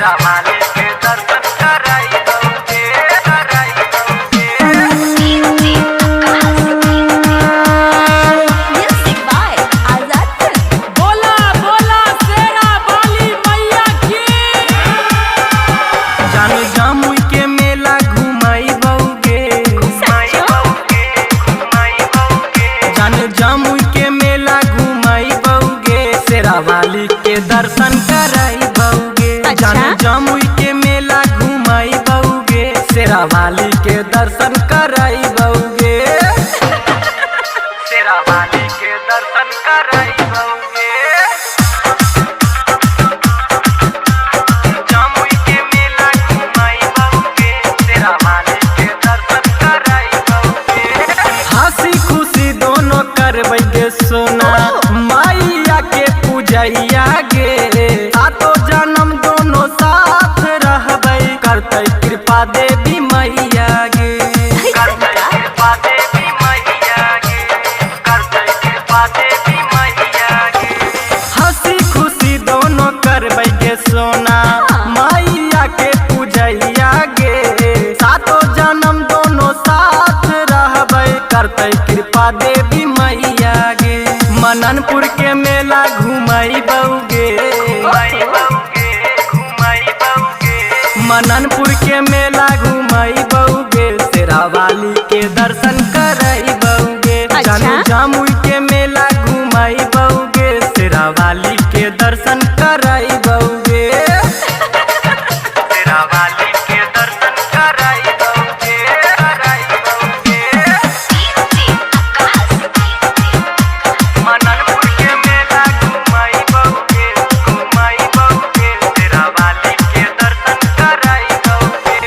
शेरावाली के दर्शन कराई बउगे, कराई बउगे। Music by Azad. बोला बोला शेरा वाली मैया की। जान जामुई के मेला घुमाई बउगे, घुमाई बउगे, घुमाई बउगे। जान जामुई के मेला घुमाई बउगे, शेरावाली के दर्शन कराई बउगे। अच्छा? जान जामुई के मेला घुमाई बउगे, शेरावाली के दर्शन कराई बउगे, शेरावाली के दर्शन कराई बउगे। जामुई के मेला घुमाई बउगे, शेरावाली के दर्शन कराई बउगे। हंसी खुशी दोनों करबै गे सोना, माइया के पूजैया गे। सातो जन्म दोनों साथ रहबै, करतै कृपा देवी मैया गे। करतै कृपा देवी मैया गे, करतै कृपा देवी मैया गे। हंसी खुशी दोनों करबै गे सोना, मैया के पूजैया गे। सातो जन्म दोनों साथ रहबै, करतै कृपा देवी मैया गे। मननपुर के मेला घुमाई बउगे, मननपुर के मेला घुमाई बउगे, शेरावाली के दर्शन कराई बउगे। अच्छा? जानू जामुई के मेला घुमाई बउगे, शेरावाली के दर्शन कराई बउगे, शेरावाली के दर्शन कराई बउगे, कराई बउगे। मननपुर के मेला घुमाई बउगे, घुमाई बउगे, शेरावाली के दर्शन कराई बउगे।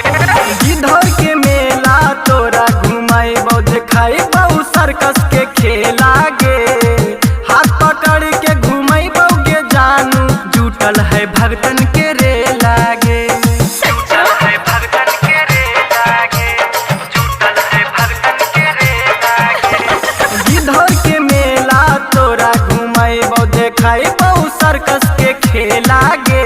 गिद्धौर के मेला तोरा घुमाई बउ, देखाई बउ सर्कस के खेला गे। हाथ पकड़ के घुमाई बउगे जानू, जुटल है भगतन के रे लागे। जुटल है भगतन के रे लागे, जुटल है भगतन के रे लागे। गिद्धौर के मेला तोरा घुमाइबौ, देखाइबौ सर्कस के खेला गे।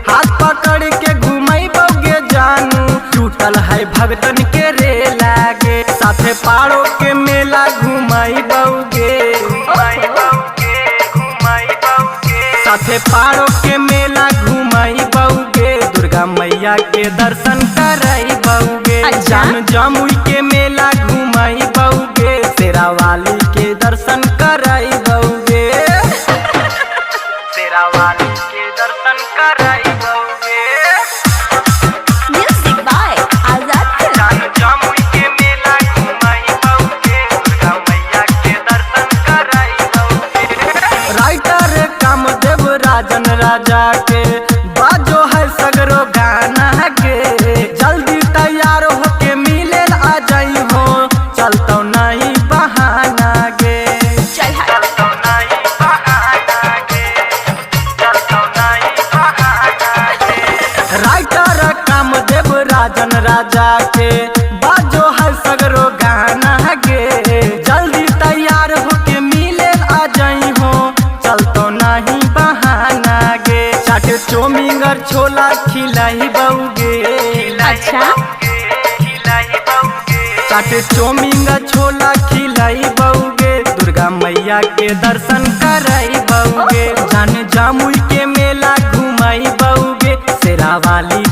हाथ पकड़ के घुमाइबौ गे जानू, जुटल है भगतन के रे लागे। साथे पाड़ो के मेला घुमाइबौ गे, साथे पाड़ो के मेला घुमाइबौ गे, दुर्गा मैया के दर्शन कराइबौ गे। अच्छा? जान जामुई के मेला घुमाई बउगे, शेरावाली के दर्शन कराई बउगे, शेरावाली के दर्शन कराई बउगे। Music by Azad. जान जामुई के मेला घुमाई बउगे, दुर्गा मैया के दर्शन कराई बउगे। राइटर कामदेव राजन राजा के बाजो है सगरो गाना के। जल्दी तैयार होके मिले आ जाई हो, चलतो नहीं बहाना गे। चल हट। चलतो नहीं बहाना गे, चलतो नहीं बहाना गे। राइटर कामदेव राजन राजा के बाजो है सगरो गाना गे। जल्दी तैयार होके मिले आ जाई हो, चलतो नहीं बहाना गे। चाट चौमिंगर छोला खिलाई बउगे। अच्छा? चाट चौमिंगर छोला खिलाई बउगे, दुर्गा मैया के दर्शन कराई बउगे। जान जामुई के मेला घुमाई बउगे, शेरावाली